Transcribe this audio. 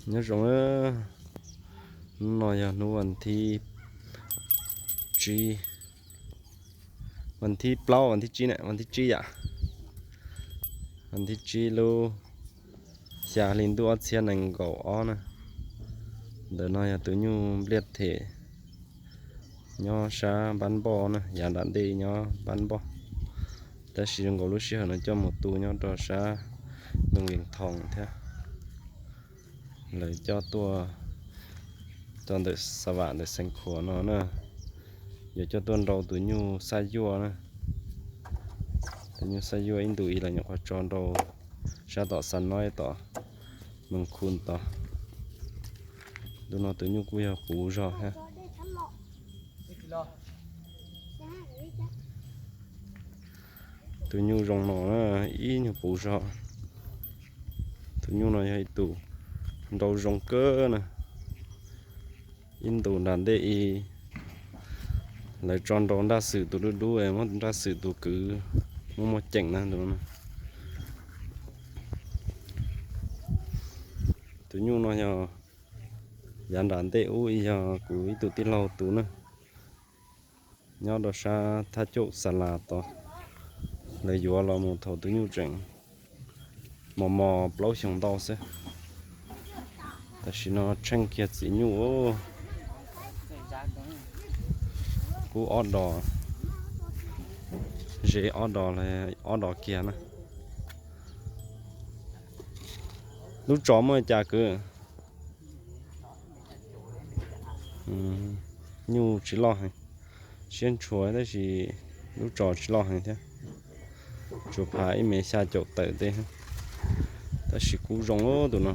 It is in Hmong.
Nyob zoo, hnub no yog hnub vas thib tsib, vas thib plaub, vas thib tsib ne, vas thib tsib yam, vas thib tsib lub xya hli ntuj ob txhiab nees nkaum ob na. Ntawm no yog tus nyuj npliaj them nyob sab npab npoj na, yav nram ntej nyob npab npoj, tab sis zoo nkaus lub sij hawm no coj mus tu nyob rau sab Vees Thoos thiab. Lawv coj tuaj, coj ntawm Xa Vam ntawm Xeev Khuam no na, yuav coj tuaj nrau tus nyuj xab yuaj na. Tus nyuj xab yuaj ib ntus ib los nyuam qhuav tso nrau sab tom Xa Noib tom Mees Khu tod. Ntu no tus nyuj kuj yog puv zog thiab. Tus nyuj zoo no na, ib nyuag puv zog. Tus nyuj no yog ib tus nrau zoo kawg na. Ib ntus nram ntej i lawv tso nrau nraj xwm tus dub dub, muab nraj xwm tus kwv muaj muaj ceem na tus no. Tus nyuj no yog yav nram ntej ub yog kuv ib tug tij laug tus na, nyob rau sab Thab Cauj Xa Las tod. Lawv yuav los mus thaum tus nyuj tseem mos mos plaub xyoos ntau xwb. Tam sim no tsheej kiag txiv nyuj, kub ob dos, ze ob dos, ob dos kiag na. Lub tsos muaj li cas kwv? Nyuj tsis loj heev, siab ntshua tab sis lub tsos tsis loj heev thiab. Tsuas phav ib mev xya caum tawm tej, tab sis kub zoo tus no.